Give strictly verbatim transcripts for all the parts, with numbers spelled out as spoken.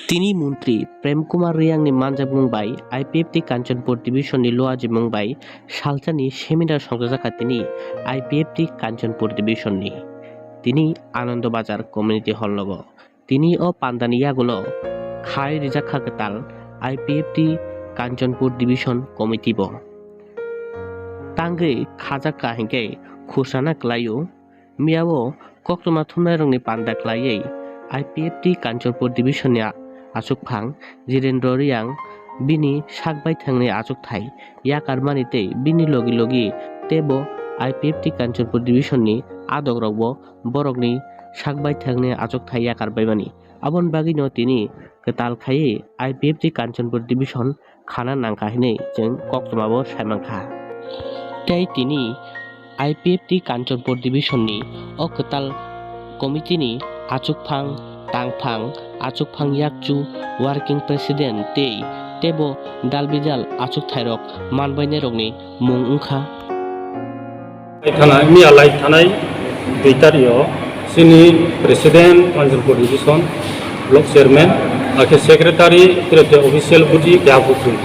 Tini Montri Prem Kumar Riyangni manjakmung bai I P F T Kanchanpur Division ni luajimung bai salsani seminar songchajakha tini I P F T Kanchanpur Division ni. Tini Anando Bazar Community Hall logo. Tini o pandani yagulo khai rijakha kwtal I P F T Kanchanpur Division Committee bo. Tangwi khajakha hinkhe khusana kwlaio. Miyao koktwma thumnairokni panda khlaiwi I P F T Kanchanpur Division ni a-, achukphang Jirendra Riyang bini sak baithangni achukthai yakarmani tei bini logi logi teibo I P F T Kanchanpur Division ni adokrokbo borokni sak baithangni achukthai yakar baimani. Aboni bagwino tini kwtal khaiwi I P F T Kanchanpur Division khana nangkha hinwi chwng koktwmabo saimankha. Tei tini I P F T Kanchanpur Division ni o kwtal committee ni achukphang, tangphang, achukphang yakchu, working president tei teibo dalbidal achukthairok manbainairokni mung wngkha. Lai thanai, miya lai thanai dui tario chini President Kanchanpur Division, Block Chairman, akhe Secretary, tei official body keha buphang.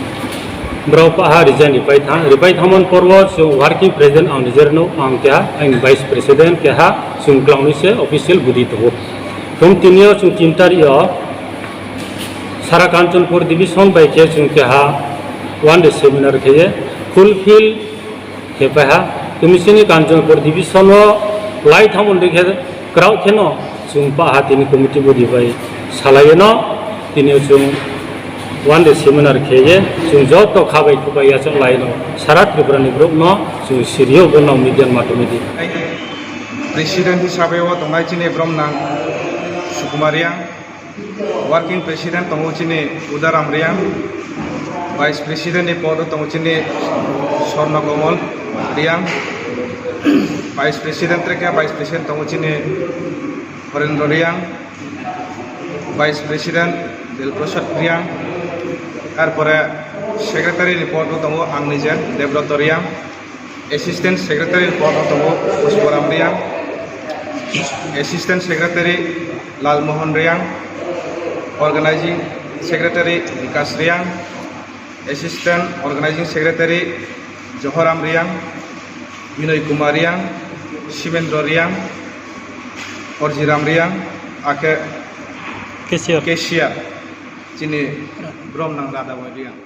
Borok paha resign ripai thang, ripai thangmani porbo chwng working president ang nijero no ang keha, ang Vice President keha, chwng kwlangni se official body tongo. Thum tinio chwng tin tario sara Kanchanpur Division bai khe chwng keha one day seminar kheye fulfill khe paiha. Tumi chini Kanchanpur Division o lai thamon rikhe kraw kheno chwng paha tini committee body bai salaiyeno tini chwng one day seminar kheye chwng joto khabai khubai yachak laino sara Tripura ni borok no chwng sirio bono media matomedi. President hisabe o tongnai chini Bromnang Sukumar Riyang. Working President tongo chini Udaram Riyang, Vice President ni pod o tongo chini Swarna Komol Riyang, Vice President reke Vice President tongo chini Horendra Riyang, Vice President Dilprasad Riyang, tarpore Secretary ni pod o tongo ang nije Debroto Riyang. Assistant Secretary ni pod o tongo Pushparam Riyang, Assistant Secretary Lalmohan Riyang, Organizing Secretary Vikas Riyang, Assistant Organizing Secretary Johoram Riyang, Binoy Kumar Riyang, Simendra Riyang, Orjiram Riyang, akhe Cashier. Cashier chini Bromnang Radhamoy Riyang.